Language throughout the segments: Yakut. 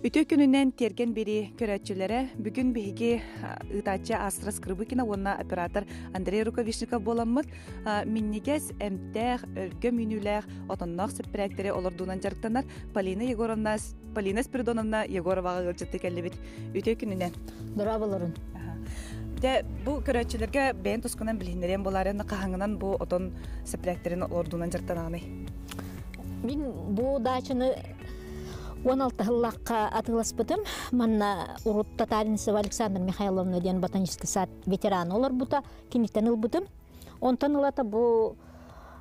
Үтүө күнүнэн тиэргэн бири көрөөччүлэрэ бүгүн биһиги ыытааччы Астра Скрыбыкина уонна оператор Андрей Рукавишников буоламмыт минньигэс, эмтээх, өлгөм үүнүүлээх, отонноох сэппэрээктэри олордуунан дьарыктанар Полина Егоровна Полина Спиридоновна Егороваҕа ыалдьытты кэллибит. Үтүө күнүнэн. Дорооболорун. Дьэ, бу көрөөччүлэргэ бэйэн тускунан билиһиннэриэн буолаарай, хаһаҥынан бу отон сэппэрээктэрин олордуунан дьарыктанаҕыный? Мин бу даачаны 16 сыллаахха атыыласпытым. Манна урут Татаринцева Александра Михайловна диэн ботанический сад ветерана олорбута, киниттэн ылбытым. Онтон ылата бу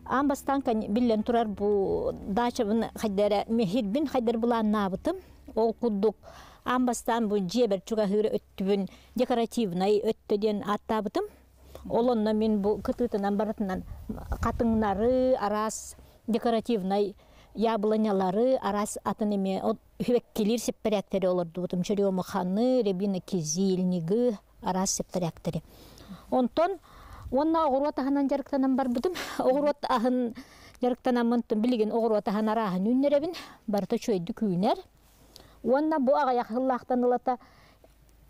аан бастаан биллэн турар бу даачабын хайдара мехирбин хайдар былааннаабытым. Ол курдук аан бастаан бу дьиэбэр чугаһыыр өттүбүн декоративнай өттө диэн ааттаабытым. Ол онно мин бу кытыытынан барытынан хатыҥнары, араас декоративнай яблонялары, араас атын эмиэ үһүөккилиир сэппэрээктэри олордубутум. Черемуханы, рябина кизильнигы, араас сэппэрээктэри. Онтон уонна оҕуруот аһынан дьарыктанан барбытым. Оҕуруот аһын дьарыктанаммын билигин оҕуруот аһын арааһын үүннэрэбин. Барыта үчүгэйдик үүнэр. Уонна бу аҕыйах сыллаахтан ылата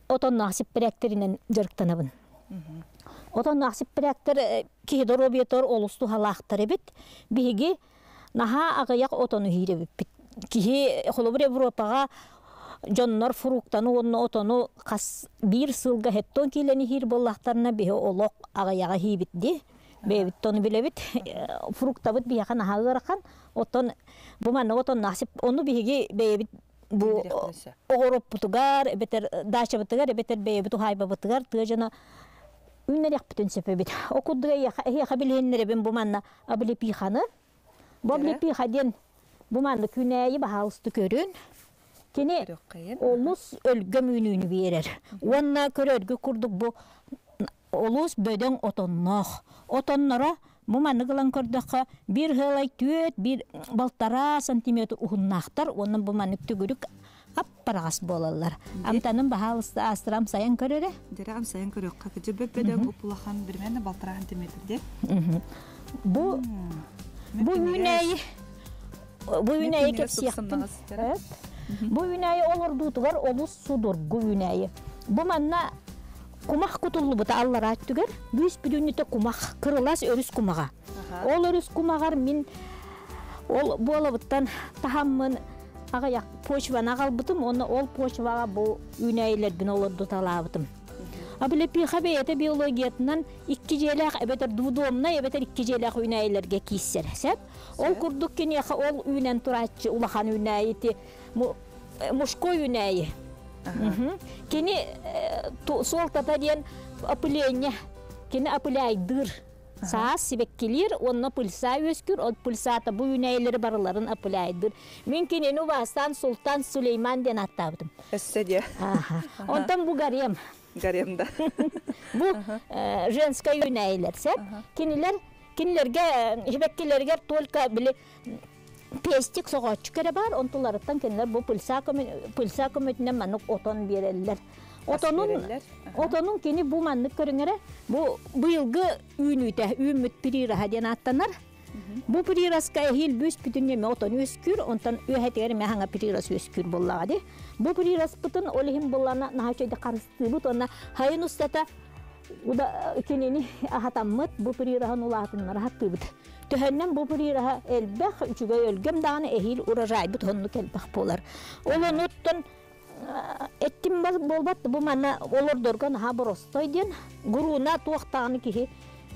отонноох сиппирээктэринэн дьарыктанабын. Отонноох сиппирээктэр киһи доруобуйатыгар олус туһалаахтар эбит. Биһиги наһаа аҕыйах отону иһиирэбиппит. Киһи холобур Европаҕа дьоннор фруктаны уонна отону хас биир сылга хеттон киилэн иһиир буоллахтарына биһи олох аҕыйаҕа иһиибит дии. Бэйэбит ону билэбит. Фруктабыт биһиэхэ наһаа ыарахан. Оттон бу маннык отонноох ону биһиги бэйэбит бу оҕороппутугар эбэтэр даачабытыгар эбэтэр бэйэбит уһаайбабытыгар тыа дьоно үүннэриэхпитин сөп эбит. Ол курдук эһиэхэ билиһиннэрэбин бу манна облепиханы. Бу облепиха диэн бу манна күнээйи баһаалысты көрүн. Кини олус өлгөм үүнүүнү биэрэр. Уонна көрөргө курдук бу олус бөдөҥ отонноох. Отонноро бу маннык ылан көрдөххө биир ыалай түөрт, биир балтараа сантиметр уһуннаахтар уонна бу маннык төгүрүк аппараҕас буолаллар. Амтанын баһаалыста астыра амсайан көр эрэ. Дьэрэ амсайан көрүөххэ. Кыдьы бөдөҥ уп-улахан примерно балтараа сантиметр диэн. Бу бу үүнээйи бу үүнээйи кэпсиэхпин. Бу үүнээйи олордуутугар олус судургу үүнээйи. Бу манна Кумах кутуллубута аллараа өттүгэр бүүс бүтүннүтэ кумах, кырылас өрүс кумаҕа. Ол өрүс кумаҕар мин ол буолабыттан таһаммын аҕыйах почваны аҕалбытым уонна ол почваҕа бу үүнээйилэрбин олордуталаабытым. Облепиха бэйэтэ биологиятынан икки дьиэлээх эбэтэр двудомнай эбэтэр икки дьиэлээх үүнээйилэргэ киирсэр сөп. Ол курдук киниэхэ ол үүнэн турааччы улахан үүнээйити мужской үүнээйи. Кини суолтата диэн опыление. Кини опыляйдыыр. Саас сибэккилиир уонна пыльца үөскүүр. Ол пыльцата бу үүнээйилэри барыларын опыляйдыыр. Мин кинини убаастаан Султан Сулейман диэн ааттаабытым. Өссө диэ. Онтон бу гарем. Гарем да. Бу женскай үүнээйилэр сеп. Кинилэр кинилэргэ сибэккилэригэр только били пестик соҕооччу эрэ баар, онтуларыттан кинилэр бу пыльца пыльца көмөтүнэн маннык отон биэрэллэр. Отонун отонун кини бу маннык көрүҥэрэ бу быйылгы үүнүүтэ үүммүт прираһа диэн ааттанар. Бу прираска эһиил бүс бүтүн эмэ отон үөскүүр, онтон үөһэтигэр эмэ хаҥа прирас үөскүүр буоллаҕа дии. Бу прираспытын ол иһин буллана наһаа үчүгэйдик харыстыыбыт уонна хайын устата кинини аһатаммыт бу прираһын улаатыннара хаттыыбыт. Төһөннөн бу прираһа элбэх, үчүгэй өлгөм даҕаны эһиил урожайбыт оннук элбэх буолар. Ол онуттан эттим буолбат бу манна олордорго наһаа боростой диэн гурууна туох даҕаны киһи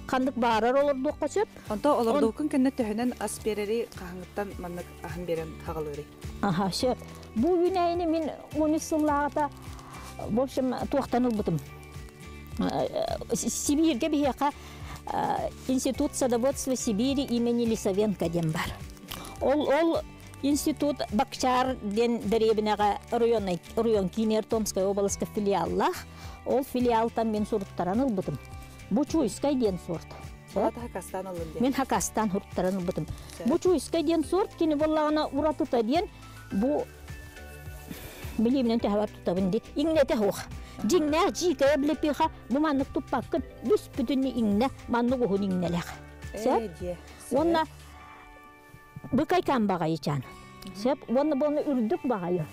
ханнык баарар олордуохха сөп. Онто олордуукун кэннэ төһөнөн ас биэрэри хаһаҥыттан маннык аһын биэрэн хаҕалыырый? Аха, сөп. Бу үүнээйини мин 13 сыллааҕыта в общем туохтан ылбытым. Сибииргэ биһиэхэ Институт садоводства Сибири имени Лисавенко диэн бар. Ол ол институт Бакчар диэн дэриэбинэҕэ районный район киинигэр Томскай уобаласка филиаллаах. Ол филиалтан мин суруттаран ылбытым. Бу Чуйскай диэн сорт. Хакастан ылын Мин Хакастан суруттаран ылбытым. Бу Чуйскай диэн сорт кини буоллаҕына уратыта диэн бу билииминэн төһөбөр тутабын ди иҥнэтэ суох. Дьиҥнээх дьиикэйэ облепиха бу маннык туппаккын бүс бүтүннүү иҥнэ маннык уһун иҥнэлэх. Сөп? Уонна быкайкан баҕайычаан. Сөп? Уонна буону үрдүк баҕайы.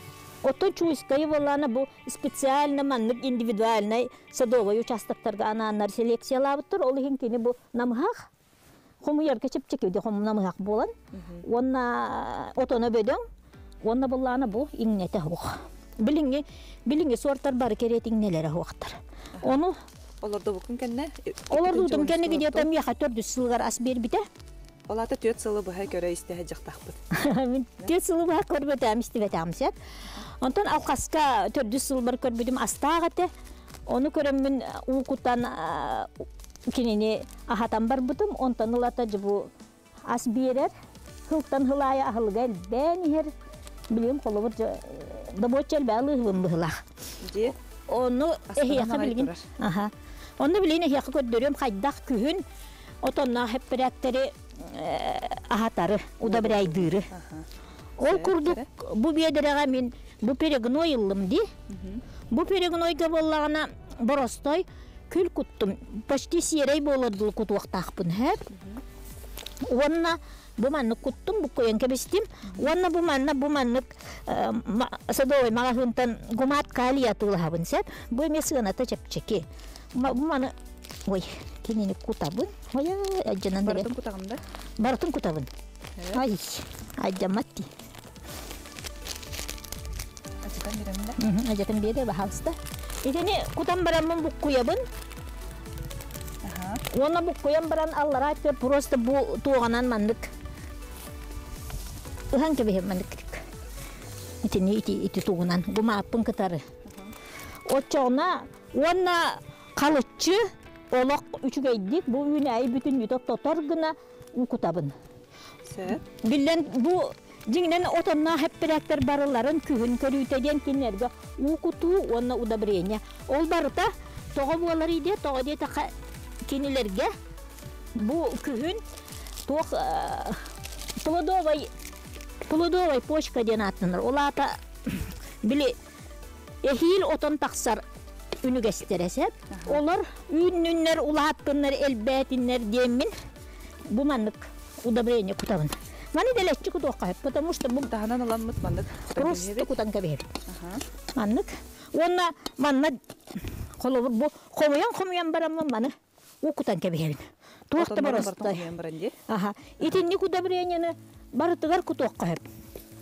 Оттон Чуйскайы буоллаана бу специально маннык индивидуальнай садовай участоктарга анааннар селекциялаабыттар. Ол иһин кини бу намыһах хомуйарга чэпчэки намыһах буолан уонна отоно бөдөҥ уонна буллаана бу иҥнэтэ суох. Билиҥҥи билиҥҥи суортар бары кэриэт иҥнэлэрэ суохтар. Ону Олордубуккун кэннэ олордубутум кэннэ где-то миэхэ төрдүс сылыгар ас биэрбитэ. Ол аата түөрт сылы быһа көрө истэ дьахтахпыт. Мин түөрт сылы быһа көрбөтөм, истибэтэҕим сөп. Онтон алхаска төрдүс сылбар көрбүтүм астаах этэ. Ону көрөммүн уу кутан кинини аһатан барбытым. Онтон ылата дьэ бу ас биэрэр. Сылтан сыл аайы аһылыга элбээн иһэр. Билигин холобур добуочча элбэҕи ылыыһыбын быһылаах. Дьиэ Ону эһиэхэ билигин аха. Онно билигин эһиэхэ көрдөрүөм хайдах күһүн отонноох эппэрээктэри аһатары, удобряйдыыры. Ол курдук бу биэдэрэҕэ мин бу перегной ыллым дии. Бу перегнойга буоллаҕына боростой күл куттум. Почти сиэрэй буолар дылы кутуохтаахпын һэп. Уонна бу маннык куттум, буккуйан кэбистим. Уонна бу манна бу маннык садовой маҕаһыынтан гумат калий атыылаһабын сөп. Бу эмиэ сыаната чэпчэки. Бу маны ой кинини кутабын. Ой айдьанан Барытын кутаҕын да? Барытын кутабын. Ай, айдьаммат дии. Ажатан биэрэмин да? Ажатан биэрэ, баһаалыста. Итини кутан бараммын буккуйабын. Уонна буккуйан баран аллараа өттүгэр просто бу туоҕанан маннык ыһан кэбиһэн маннык итини ити ити тугунан гумааппын кытары. Оччоҕуна уонна халыччы олох үчүгэйдик бу үүнээйи бүтүннүүтэ тотор гына кутабын. Сөп. Биллэн бу дьиҥинэн отонноох эппэрээктэр барыларын күһүн көрүүтэ диэн кинилэргэ уу кутуу уонна удобрение. Ол барыта тоҕо буоларый диэ, тоҕо диэтэххэ кинилэргэ бу күһүн туох плодовай плодовай почка диэн ааттанар. Ол аата били эһиил отон тахсар үнүгэстэрэ сөп. Олор үүннүннэр, улааттыннар, элбээтиннэр диэммин бу маннык удобрение кутабын. Маны дэлэччи кутуохха сөп, потому что бу таһынан ыламмыт маннык просто кутан кэбиһэбит. Маннык. Уонна манна холобур бу хомуйан-хомуйан бараммын маны уу кутан кэбиһэбин. Туох да боростой. Аха. Итинник удобрениены барытыгар кутуохха сөп.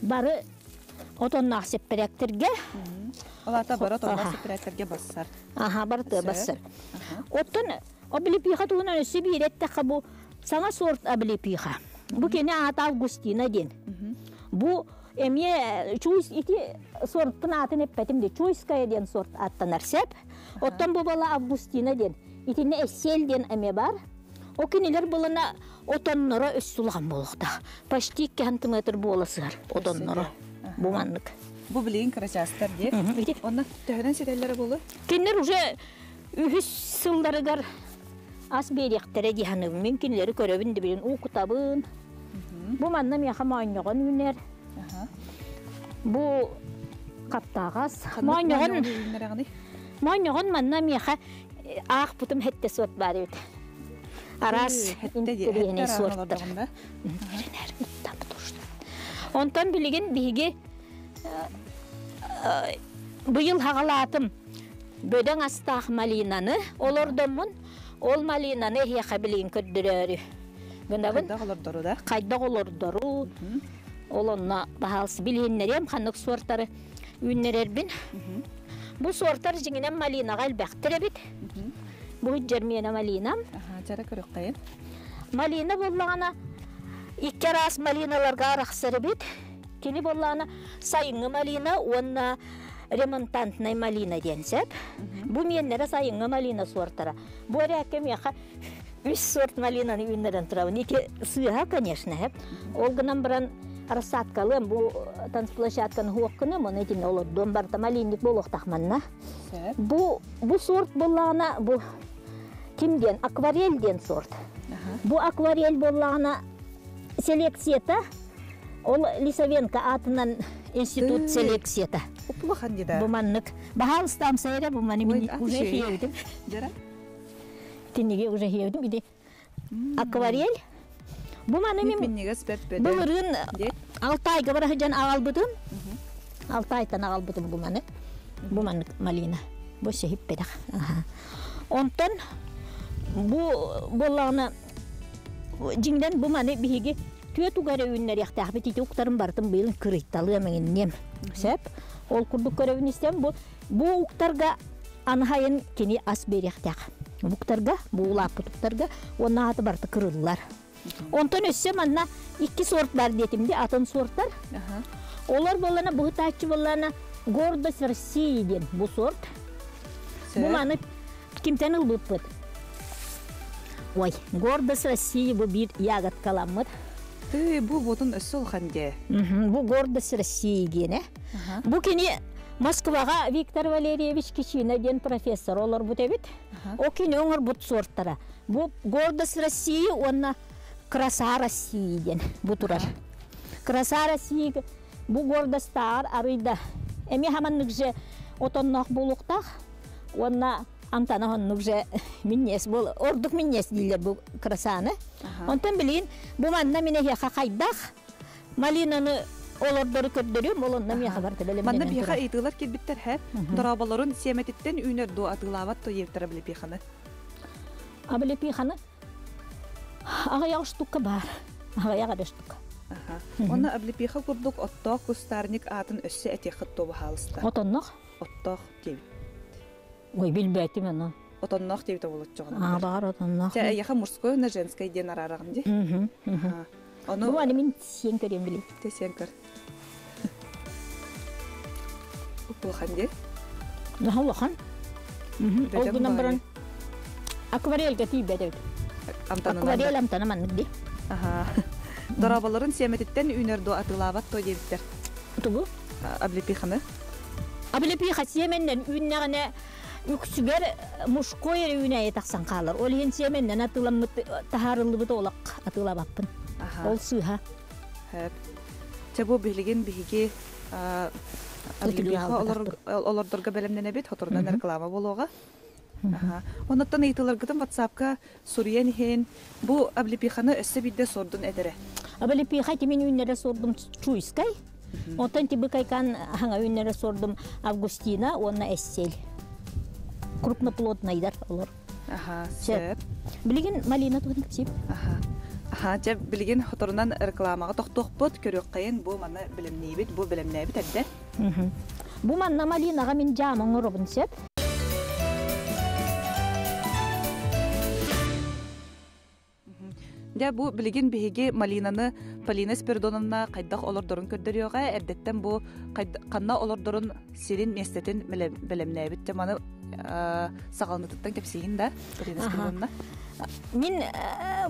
Бары отонноох сэппэрээктэргэ. Ол аата бары отонноох сэппэрээктэргэ бассар. Аха, барыта бассар. Оттон облепиха туһунан өссө биир эттэххэ бу саҥа сорт облепиха. Бу кини аата Августина диэн. Бу эмиэ чуйс ити сорттун аатын эппэтим де Чуйская диэн сорт аттанар сеп. Оттон бу бала Августина диэн. Итиннэ Эссель диэн эмиэ бар. О кинилэр булана отонноро өссө улахан буолуохтаах. Почти 2 сантиметр буола сыһар отонноро. Бу маннык. Бу билигин кырачаастар диye. Онно төһөнөн ситэллэрэ буолуо? Кинилэр уже үһүс сылларыгар ас биэриэхтэрэ дии саныыбын. Мин кинилэри көрөбүн да билин уу кутабын. Бу манна миэхэ моонньоҕон үүнэр. Бу хаптааҕас. Моонньоҕон Моонньоҕон манна миэхэ аахпытым хэттэ суот баар эбит. Араас интэриэһинэй суоттар. Онтон билигин биһиги быйыл хаҕалаатым бөдөҥ астаах малинаны олордоммун ол малинаны эһиэхэ билигин көрдөрөөрү гынабын. Хайдах олордору да? Хайдах олордору. Ол онно баһаалыс билиһиннэриэм ханнык суортары үүннэрэрбин. Бу суортар дьиҥинэн малинаҕа элбэхтэр эбит. Бу дьэрмиэнэ малинам. Чара көрүөххэйин. Малина буоллаҕына икки араас малиналарга арахсар эбит. Кини буоллаҕына сайыҥҥы малина уонна ремонтантнай малина диэн сөп. Бу миэннэрэ сайыҥҥы малина суортара. Бу эрээккэ миэхэ үс сорт малинаны үүннэрэн турабын. Ити сыыһа, конечно, Ол гынан баран рассадкалыам бу танцплощадканы хуоккуну, мұны итини олордуом барыта малинник буолуохтаах манна. Бу бу сорт буоллаҕына бу ким диэн акварель диэн сорт. Бу акварель буоллаҕына селекцията ол Лисавенко аатынан институт селекцията. Улахан дии да. Бу маннык. Баһаалыста амсайра бу маны мин уже хиэбитим. Дьара. Тинниги уже хиэбитим иди. Акварель. Бу маны мин Минньигэс бэрт бөдөҥ. былырыын Алтайга бара сылдьан аҕалбытым. Алтайтан аҕалбытым бу маны. Бу маннык малина. Бу сиһиппэтэх. Онтон бу буоллаҕына дьиҥнэн бу маны биһиги түө туга эрэ үүннэриэхтээхпит ити уктарын барытын быйыл кырыйталыам эҥинниэм. Сөп. Ол курдук көрөбүн истэн бу бу уктарга анахайын кини ас биэриэхтээх. Уктарга, бу улааппыт уктарга уонна ааты барыта кырыллар. Онтон өссө манна икки сорт бар диэтим ди атын сорттар. Олор буоллана быһытааччы буоллана Гордость России диэн бу сорт. Бу маны кимтэн ылбыппыт? Ой, Гордость России бу биир ягодкаламмыт. Ты бу ботун өссө улахан дии. Бу Гордость России диэнэ. Бу кини Москваҕа Виктор Валерьевич Кичина диэн профессор олорбут эбит. О кини оҥорбут сортара. Бу Гордость России уонна Краса России диэн бу турар. Краса России бу гордостааҕар арыйда. Эмиэ хаманнык же отонноох буолуохтаах уонна амтана оннук же минньиэс буол ордук минньиэс дииллэр бу красаны. Онтон билигин бу манна мин эһиэхэ хайдах малинаны олордору көрдөрүөм, ол онно миэхэ барыта бэлэмнэнэн Манна биһиэхэ ыйытыылар киирбиттэр һэ. Дорооболорун сиэмэтиттэн үүнэр дуо атыылаабат дуо диэбиттэр облепиханы. Облепиханы аҕыйах штука баар. Аҕыйах эрэ штука. Онно облепиха курдук оттоох кустарник аатын өссө этиэххит дуо баһаалыста. Отоннох? Оттоох диэбит. Ой, билбэтим ону. Отонноох диэбитэ болоччоҕуна. Аа, баар отонноох. Чэ, эйиэхэ мужской уонна женскай диэн араараҕын дии. Ону... Бу аны мин сиэн көрүөм билим. Те сиэн көр. Улахан дии. Наһаа улахан. Ол гынан баран акварельга тиийбэт эбит. Акварель амтана маннык дии. Аха. Дорооболорун сиэмэтиттэн үүнэр дуо атыылаабат дуо диэбиттэр. Тугу? Облепиханы. Облепиха сиэмэннэн үүннэҕинэ үксүгэр мужской эрэ үүнээйи тахсан хаалар. Ол иһин сиэмэннэн атыыламмыт таһаарыллыбыт олох атыылаабаппын. Ол сыыһа. Чэ бу билигин биһиги облепиха олордорго бэлэмнэнэбит, хоторунан реклама буолуоҕа. Онуттан ыйытыыларгытын WhatsApp-ка суруйан иһин, бу облепиханы өссө биирдэ суордун этэрэ. Облепиха тимин үүннэрэ суордум Чуйскай. Оттон тибыкайкан хаҥа үүннэрэ суордум Августина уонна Эссель. Крупноплоднайдар олор. Аха, сөп. Билигин малина туһун кэпсиим. Аха. Аха, дьэ билигин хоторунан рекламаҕа тохтуохпут, көрүөххэйин бу маны бэлэмниибит, бу бэлэмнээбит эрдэ. Бу манна малинаҕа мин дьаам оҥоробун сөп. Дьэ бу билигин биһиги малинаны Полина Спиридоновна хайдах олордорун көрдөрүөҕэ, эрдэттэн бу ханна олордорун сирин миэстэтин бэлэмнээбит. Дьэ маны саҕаланытыттан кэпсиигин да, Полина Спиридоновна? Мин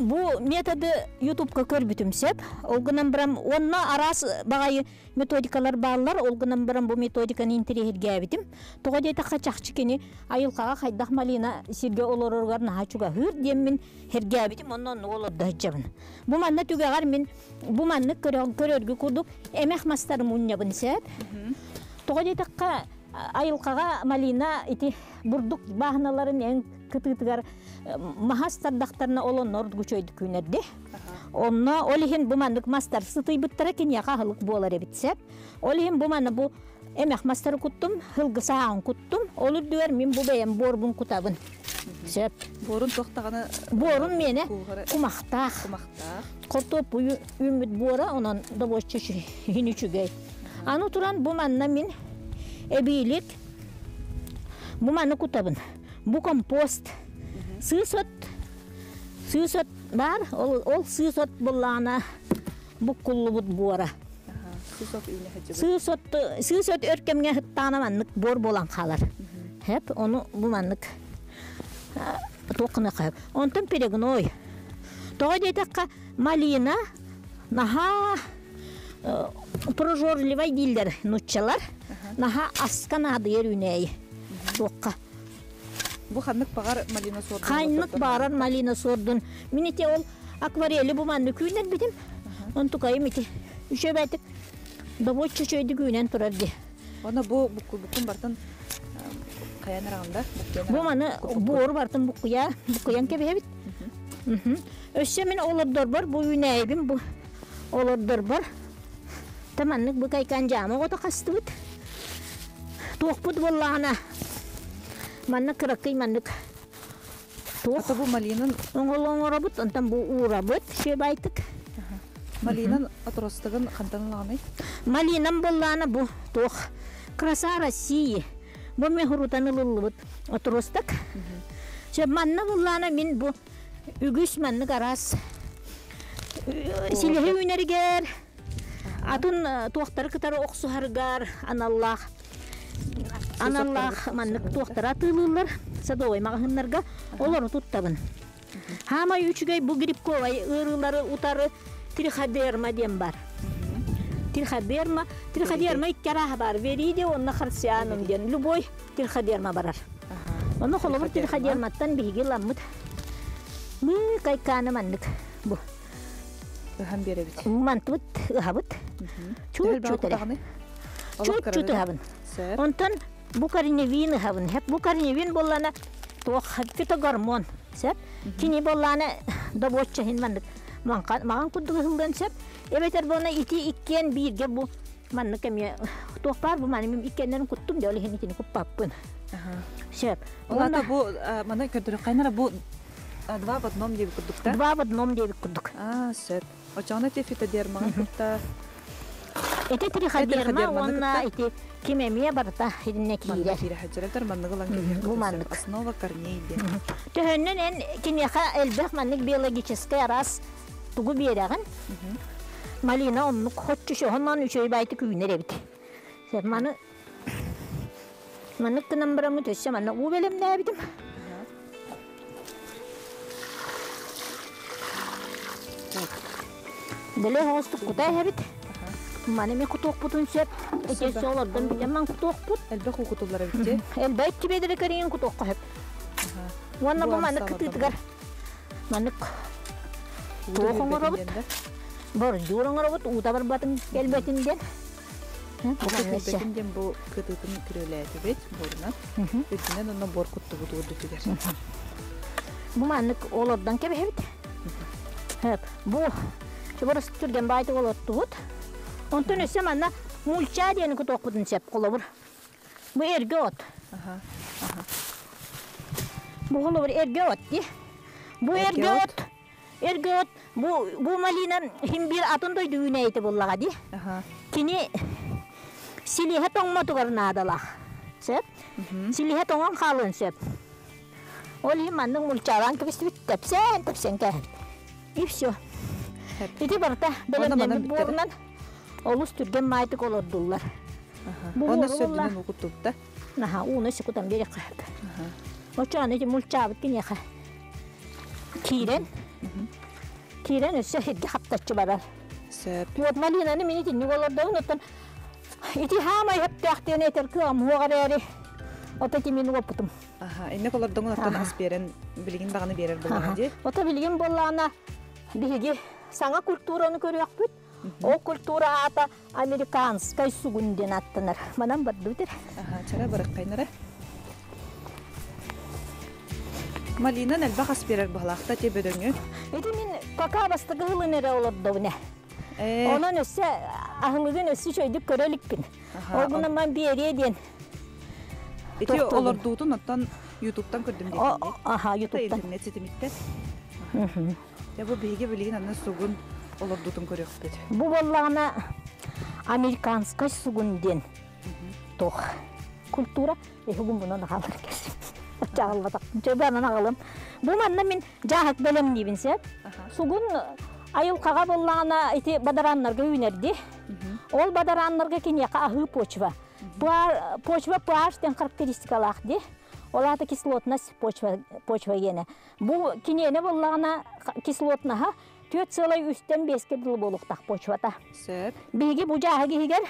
бу методы Ютубка көрбүтүм сөп. Ол гынан баран уонна араас баҕайы методикалар бааллар. Ол гынан баран бу методиканы интэриэһиргээбитим. Тоҕо диэтэххэ чахчы кини айылҕаҕа хайдах малина сиргэ олороругар наһаа чугаһыыр диэммин Һэргээбитим онно оннук олордо сылдьабын. Бу манна түгэҕэр мин бу маннык көрөргү курдук эмэх мастары мунньабын сөп. Тоҕо диэтэххэ айылҕаҕа малина ити бурдук бааһыналарын эн кытыытыгар маһас тардахтарына ол онно ордук үчүгэйдик үүнэрди. Онно ол иһин бу маннык мастар сытыйбыттара киниэхэ аһылык буолар эбит сөп. Ол иһин бу манна бу эмэх мастары куттум, һылгы сааҕын куттум. Ол үрдүгэр мин бу бэйэм буорбун кутабын. Сөп. Буорун туох даҕаны Буорун миэнэ кумахтаах. Кумахтаах. Хортуоппу үүммүт буора, онон добуоччу иһин үчүгэй. Аны туран бу манна мин эбиилик бу маны кутабын. Бу компост. Сыыс от сыыс от баар, ол, ол сыыс от буллаҕына буккуллубут буора. Сыыс от сыыс от өр кэмҥэ сыттаҕына маннык буор буолан хаалар. Хэп, ону бу маннык туох гыныахха Онтон перегной. Тоҕо диэтэххэ, малина наһаа прожорливай дииллэр нуччалар. Наһаа аска наадыйар үүнээйи. Туохха. Бу ханнык баҕар малина суордун? Ханнык баарар малина суордун. Мин ити ол акварели бу маннык үүннэрбитим. Онтукайым ити үчүгэйдик добуоччу үчүгэйдик үүнэн турар дии. Оны бу буккун бартын хайан араҕында? Бу маны буору бартын буккуя, буккуйан кэбиһэбит. Өссө мин олордорбор бу үүнээйибин бу олордорбор таманнык бу кайкан дьаама оҕото хастыбыт. Туохпут буоллаҕына манна кыракый маннык туох Ата бу малинан оҥоробут, онтон бу уурабыт шебайтык. Малинан отростогын хантан ылаҕыный? Малинам буоллаҕына бу туох Краса России. Бу мен хурутан ылыллыбыт отросток. Чэ манна буоллаҕына мин бу үгүс маннык араас силиһи үүнэригэр атын туохтары кытары охсуһарыгар аналлаах аналлаах маннык туохтары атыылыыллар садовай маҕаһыыннарга олору туттабын. Хаамай үчүгэй бу грибковай ыарыылары утары триходерма диэн бар. Триходерма, триходерма икки арааһа бар. Вериди уонна харсианум диэн. Любой триходерма барар. Ону холобур триходерматтан биһиги ламмыт. Мы кайкааны маннык бу. Ыһан биэрэбит. Мантыбыт ыһабыт. Чуут-чуут эрэ. Чуут-чуут ыһабын. Онтон бу корневин ыһабын. Бу корневин буоллана туох фитогормон. Сөп. Кини буоллаана добуочча иһин маннык маҕан курдук ыһыллыан сөп. Эбэтэр буолна ити иккиэн бииргэ бу маннык эмиэ туох баар бу маны иккиэннэрин куттум дьэ ол иһин итини куппаппын. Сөп. Улаата бу маны көрдөрөххайнара бу два в одном диэбит курдук да? Два в одном диэбит курдук. Аа, сөп. Очоҕуна ити фитодермаҕа кытта Ити триходерма уонна ити ким эмиэ барыта итиннэ киирэр. Киирэ сылдьар манныгы ылан Бу маннык. Основа корней диэн. Төһөннөн эн киниэхэ элбэх маннык биологическай араас тугу биэрэҕин? Малина оннук хоччу шоһонон үчүгэй байтык үүнэр эбит. Маны маннык гынан бараммыт өссө манна уу бэлэмнээбитим. Дэлэ оҕустук кута эһэбит. Маны ми кутуохпутун сөп. Эти солордон бүтэн ман кутуохпут. Элбэх уу кутуллар эбит. Элбэх кибедere көрейін кутуохха сөп. Уонна бу маннык кытыытыгар маннык туох оҥоробут. Бордюр оҥоробут, уута барбатын кэлбэтин диэн. Кэлбэтин диэн бу кытыытын күрүөлээтибит буорунан. Үрдүнэн онно буор куттубут уурдутугар. Бу маннык олордон кэбиһэбит. Бу чубарыс түргэн баайтык олоттубут. Онтон өссө манна мульча диэни кутуохпутун сөп холобур. Бу эргэ от. Бу холобур эргэ от ди. Бу эргэ от. Эргэ от бу бу малина хим биир атын дойду үүнээйитэ буоллаҕа дии. Кини силиһэ тоҥмотугар наадалаах. Сөп? Силиһэ тоҥон хаалыан сөп. Ол иһин маннык мульчалаан кэбистибит, тэпсэн, тэпсэн кээһэбит. И все. Ити барыта бэлэмнэммит буорунан олус түргэн маайтык олордуллар. Бу Онно сөрдүнэн укуттубута. Наха, ууну секутан биэриэххэ. Оччоҕуна ити мульчаабыт киниэхэ киирэн, киирэн өссө сиргэ хаптаччы барар. Сөп. Вот малинаны мин итинник олордобун, оттон ити хаамай хөптөөх диэн этэр кыам уоҕар эрээри, ото ити мин уоппутум. Аха, инник олордоҥун оттон ас биэрэн, билигин даҕаны биэрэр буоллаҕа дии. Ото билигин буоллаҕына биһиги саҥа культураны көрүөхпүт. Ол культура аата американскай сугун диэн аттанар. Манан бардыбыт эрэ. Аха, чара барыккайнара. Малинан элбэх ас биэрэр баһылаахта ти бөдөҥү. Ити мин пока бастакы ылын эрэ олордобуна. Онон өссө аһылыгын өссө үчүгэйдик көрө иликпин. Ол гынан ман биэриэ диэн. Ити олордуутун оттон Ютубтан көрдүм диэн. Аха, Ютубтан. Интернет ситимиттэн. Дьэ бу биһиги билигин аны сугун олордуутун көрүөхпүт. Бу буоллаҕына американскай сугун диэн туох культура эһигин бунан аҕалар чаҕылбатах чөбөөнөн аҕалым. Бу манна мин дьааһык бэлэмниибин сөп. Сугун айылҕаҕа буоллаҕына ити бадарааннарга үүнэрди. Ол бадарааннарга киниэхэ аһыы почва. Почва pH диэн характеристикалаах ди. Ол аата кислотность почва почва гиэнэ. Бу киниэнэ буоллаҕына кислотнаһа 4,3-5 дылы буолуохтаах почвата. Сөп. Биһиги бу дьааһык иһигэр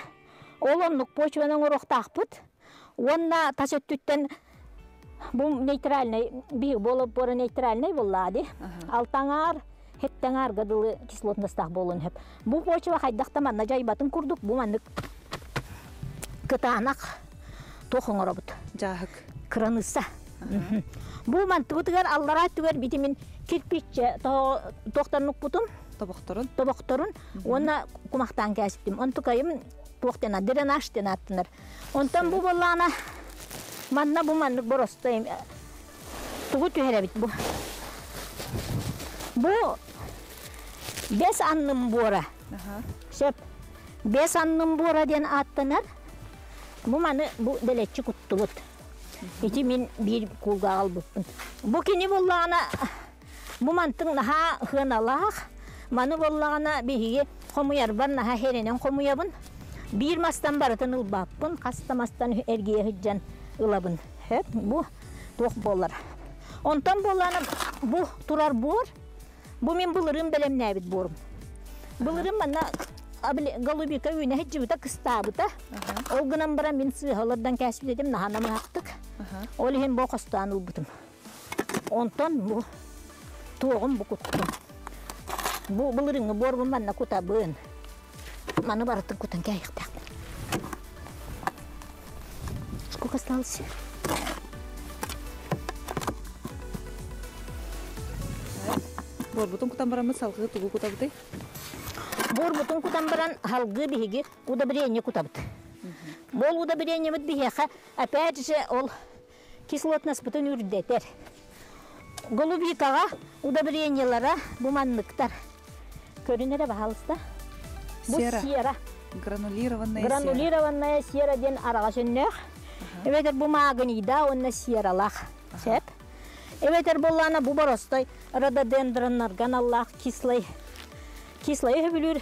ол оннук почваны оҥоруохтаахпыт. Уонна тас өттүттэн бу нейтральный биһиги буолар нейтральный буоллаа ди. Алтаҥаар, хеттаҥаарга дылы кислотностаах буолуон сөп. Бу почва хайдах да манна дьайбатын курдук бу маннык кытаанах туох оҥоробут? Дьааһык. Кыраныысса. Бу мантыбытыгар аллараа өттүгэр битимин кирпиччэ туохтан укпутум? Тобохторун. Тобохторун уонна кумахтаан кээспитим. Онтукайым Туох диэн дренаж диэн ааттанар. Онтон бу буоллаҕына манна бу маннык боростой тугу түһэрэбит бу? Бу бэс аннын буора. Сөп. Бэс аннын буора диэн ааттанар. Бу маны бу дэлэччи куттубут. Ити мин биир куулга аҕалбыппын. Бу кини буоллаҕына бу мантыҥ наһаа сыаналаах. Маны буоллаҕына биһиги хомуйарбар наһаа хэрэнэн хомуйабын. Биир мастан барытын ылбаппын, хас да мастан эргийэ сылдьан ылабын. Сөп, бу туох буолар. Онтон буоллаҕына бу турар буор, бу мин былырыын бэлэмнээбит буорум. Былырыын манна голубика үүнэ сылдьыбыта, кыстаабыта. Ол гынан баран мин сыыһалардан кээспит этим, наһаа намыһахтык. Ол иһин бу хостоон ылбытым. Онтон бу туоҕум бу куттум. Бу былырыыҥҥы буорбун манна кутабын. Маны барытын кутан кээйиэхтээхпин. Сколько осталось? Буорбутун кутан бараммыт салгыы тугу кутабытый? Буорбутун кутан баран салгыы биһиги удобрение кутабыт. Ол удобрениебыт биһиэхэ опять же ол кислотнаспытын үрдэтэр. Голубикаҕа удобрениелара бу манныктар. Көрүн эрэ, баһаалыста. Бу Сера. сера. Гранулированная сера. Гранулированная сера диэн араҕас өннөөх. Эбэтэр бу маагынийда уонна сералаах. Сөп. Эбэтэр буоллаана бу боростой рододендроннарга аналлаах кислый кислый өбүлүүр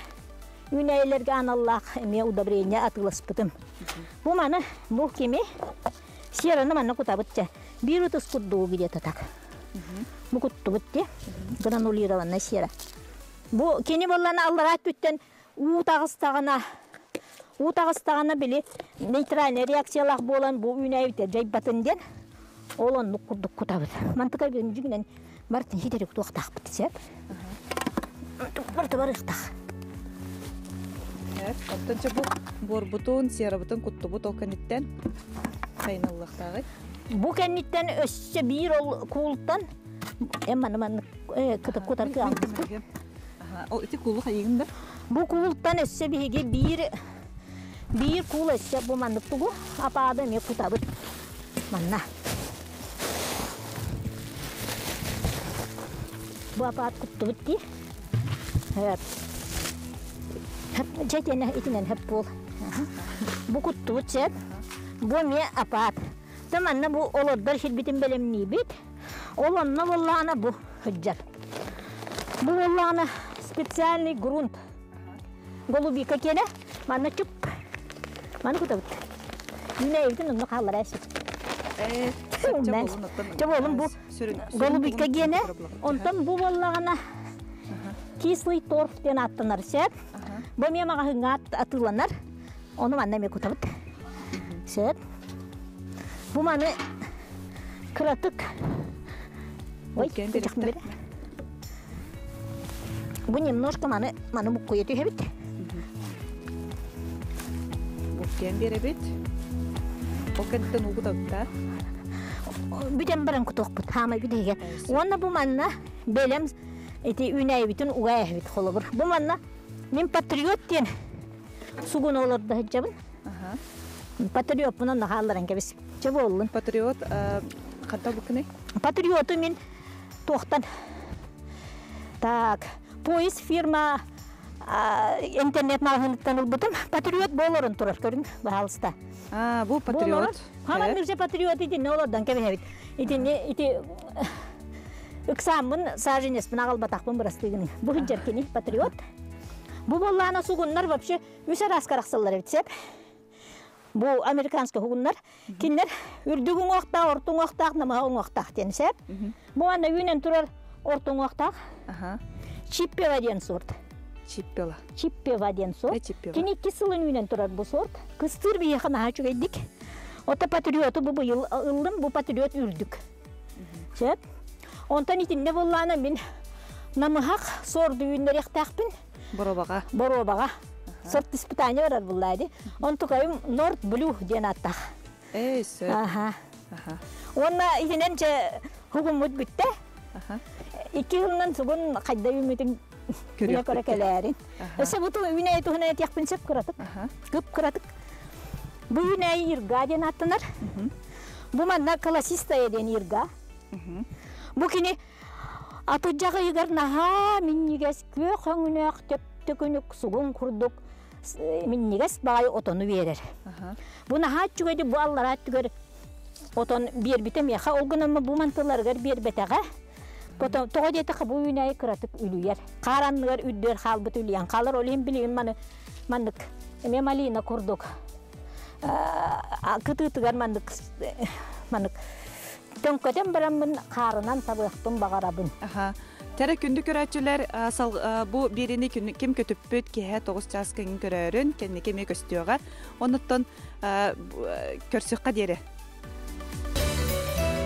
үүнээйилэргэ аналлаах эмиэ удобрение атыыласпытым. Бу маны бу кими Сераны манна кутабыт чэ. Биир ытыс курдугу где-то так. Бу куттубут ти. Гранулированная сера. Бу кини боллана аллараа өттүттэн уу таҕыстаҕына уу таҕыстаҕына били нейтральный реакциялаах буолан бу үүнээйбитэ дьайбатын диэн ол оннук курдук кутабыт. Мантыка дьүгүнэн бартын хитэри кутуохтаахпыт сеп. Барыта барыахтаах. Оттон чэ бу буорбутун, серабытын куттубут ол кэнниттэн хайналлахтааҕый? Бу кэнниттэн өссө биир ол куултан маны маннык кытып кутар кыаҕым. Ол ити куулу хайыгын да? Бу куултан өссө биһиги биир биир куул өссө бу маннык тугу апаада эмиэ кутабыт. Манна. Бу апаат куттубут дии. Хөп. Хөп, дьэ итинэн итинэн хөп буол. Бу куттубут сөп. Бу эмиэ апаат. Та манна бу олордор сирбитин бэлэмниибит. Ол онно буоллаҕына бу сылдьар. Бу буоллаҕына специальный грунт. Голубика киэнэ манна чуп. Маны кутабыт. Үүнээйибитин онно хааллараа сөп. Чэ буолун бу голубика гиэнэ. Онтон бу буоллаҕына кислый торф диэн ааттанар сөп. Бу эмиэ маҕаһыыҥҥа атыыланар. Ону манна эмиэ кутабыт. Сөп. Бу маны кыратык Ой, Бу немножко маны маны буккуйа түһэбит. Буккуйан биэрэбит. Ол кэнниттэн уу кутабыт Бүтэн баран кутуохпут, хаамай бүтэһигэ. Уонна бу манна бэлэм ити үүнээйибитин уга эһэбит холобур. Бу манна мин патриот диэн сугун олордо сылдьабын. Патриоппунан наһаалларан кэбис. Чэ буоллун. Патриот ханта буккыный? Патриоту мин туохтан так поезд фирма интернет маҕаһыыныттан ылбытым. Патриот буоларын турар көрүҥ, баһаалыста. А, бу патриот. Хаман мирже патриот итинне олордон кэбиһэбит. Итинне ити ыксааммын саженеспин аҕалбатахпын бырастыгын. Бу сылдьар кини патриот. Бу буоллаана сугуннар вообще үс араас арахсаллар эбит сеп. Бу американский хугуннар. Кинилэр үрдүк уҥуохтаах, орто уҥуохтаах, намыһах уҥуохтаах диэн сеп. Бу манна үүнэн турар орто уҥуохтаах. Чиппева диэн сорт. Чиппела. Чиппева диэн сорт. Кини икки сылын үүнэн турар бу сорт. Кыстыыр биһиэхэ наһаа үчүгэйдик. Ото патриоту бу быйыл ыллым, бу патриот үрдүк. Сөп. Онтон итиннэ буоллаана мин намыһах сорду үүннэриэхтээхпин. Боробаҕа. Боруобаҕа. Сорт испытание барар буллаа ди. Онтукайым Норд Блю диэн ааттаах. Эй, сөп. Аха. Уонна итинэн чэ хугуммут бүттэ. Икки сылынан сугун хайда үүммүтүн Билэ көрө кэлээрин. Өссө бу үүнээйи туһунан этиэхпин сөп кыратык. Кып кыратык. Бу үүнээйи ирга диэн ааттанар. Бу манна колосистая диэн ирга. Бу кини атырдьах ыйыгар наһаа минньигэс күөх өҥнөөх төп-төкүнүк сугун курдук минньигэс баҕайы отону биэрэр. Бу наһаа үчүгэйди бу аллараа өттүгэр отон биэрбитэ миэхэ ол гынан бу мантыларыгар биэрбэтэҕэ. Тоҕо диэтэххэ бу үүнээйи кыратык үлүйэр. Хаар анныгар үрдүөр хаалбыт үлүйэн хаалар. Ол иһин билигин маны маннык эмиэ малина курдук кытыытыгар маннык маннык төҥкөтөн бараммын хаарынан табыахпын баҕарабын. Тэрэ күндү көрөөччүлэр бу биэриини ким көтүппүт киһэ 9 чаас кэҥин көрөөрүн кэнники эмиэ көстүөҕэ. Онуттан көрсүөххэ диэри.